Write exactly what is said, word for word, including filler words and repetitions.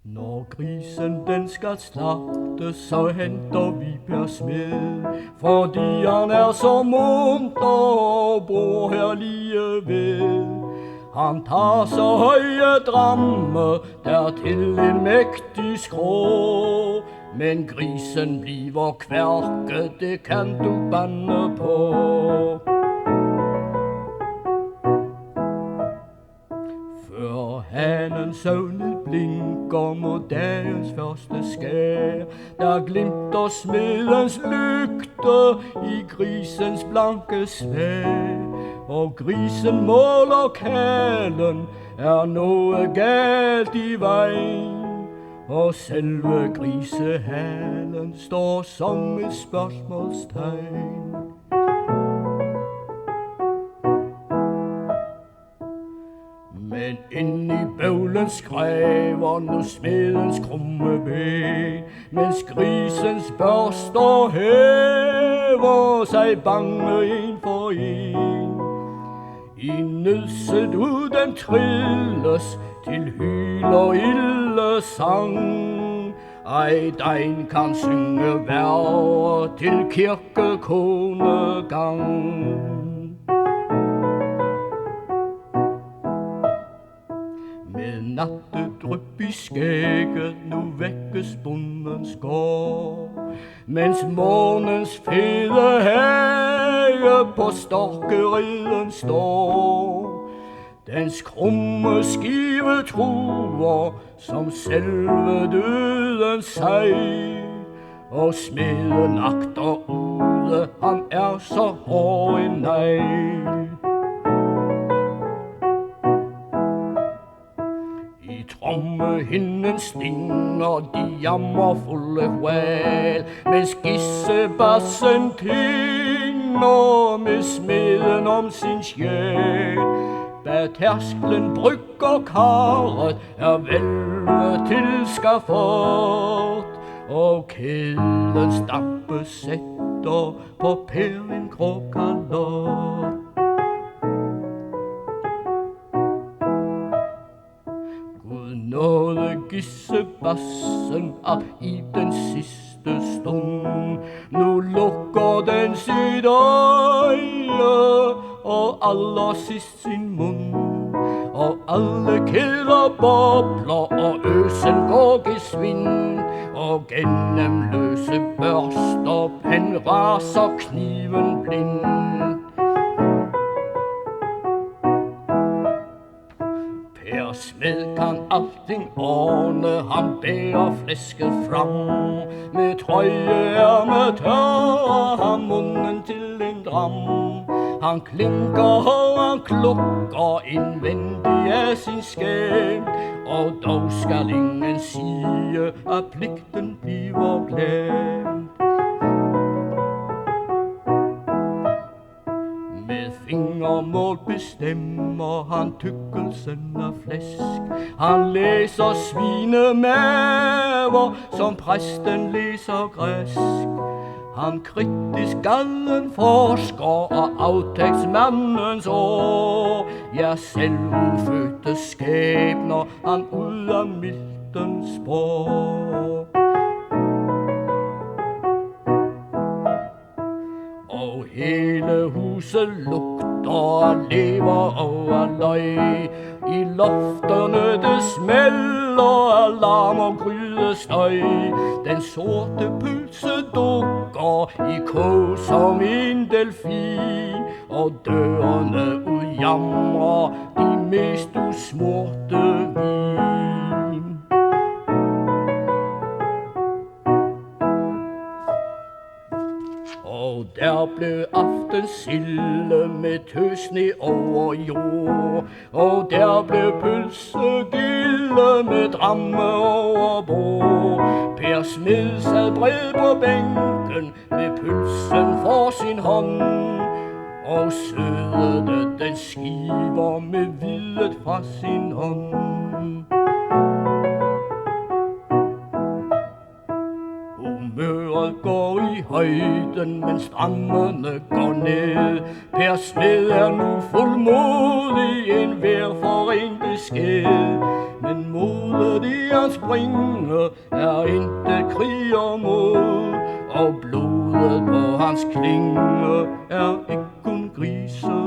Når grisen den skal slagtes, så henter vi Per Smed, fordi han er så munter og bor her lige ved. Han tager så høje dramme, dertil en mægtig skrå, men grisen bliver kværket, det kan du banne på. Før hanen søvnig blinker mod dagens første skær, der glimter smedens lygte i grisens blanke sværd, og grisen måler kalen, er noget galt i vej, og selve grisehalen står som et spørgsmålstegn. Men ind i bøvlen skræver nu smedens krumme ben, mens grisens børster hæver sig bange en for en. I nødset ud den trilles til hyl og ilde sang. Ej, den kan synge værre til kirkekonegang. Med nattedryp i skægget nu vækkes bondens gård, mens månens fede hage på storkereden står. Dens krumme skive truer som selve døden sig, og smeden agter ude, han er så hård en negl. I trommehinden stinger de jammerfulde hual, mens gisebassen tinger med smeden om sin sjæl. Bag tærsklen brygger karret, er hvælvet til skafot, og kæden stampe sætter på Per en grå kalot. Gud nåde gisebassen, at i den sidste stund nu lukker den sit øje, og allersidst sin mund, og alle kæder bobler, og øsen går gesvindt, og gennem løse børster han raser kniven blind. Per Smed kan alting ordne, han bærer flæsket frem. Med trøje er med tørre, har munden til en dram. Han klinker og han klukker indvendig af sin skæm, og dog skal ingen sige, at pligten bliver glemt. Med fingermål bestemmer han tykkelsen af flæsk. Han læser svinemaver, som præsten læser græsk. Han kritisk gallen forsker og aftægtsmandens ord, ja, selv ufødte skæbner han ud af milten spår. Og hele huset lugter af lever og af løg. I lofterne det smælder af larm og grydestøj. Den sorte pølse dukker i kog som en delfin, og dørene udjamrer de mest usmurte vin. Og der blev aftensilde med tøsne over jord, og der blev pølsegilde med dramme over bord. Per Smed sad bred på bænken med pølsen for sin hånd, og sødede den skiver med videt fra sin hånd. Humøret går i højden, mens drammene går ned. Per Smed er nu fuldmodig, enhver får en besked. Men Blodet i hans bringe er intet krigermod, og blodet på hans klinge er ikke kun grise.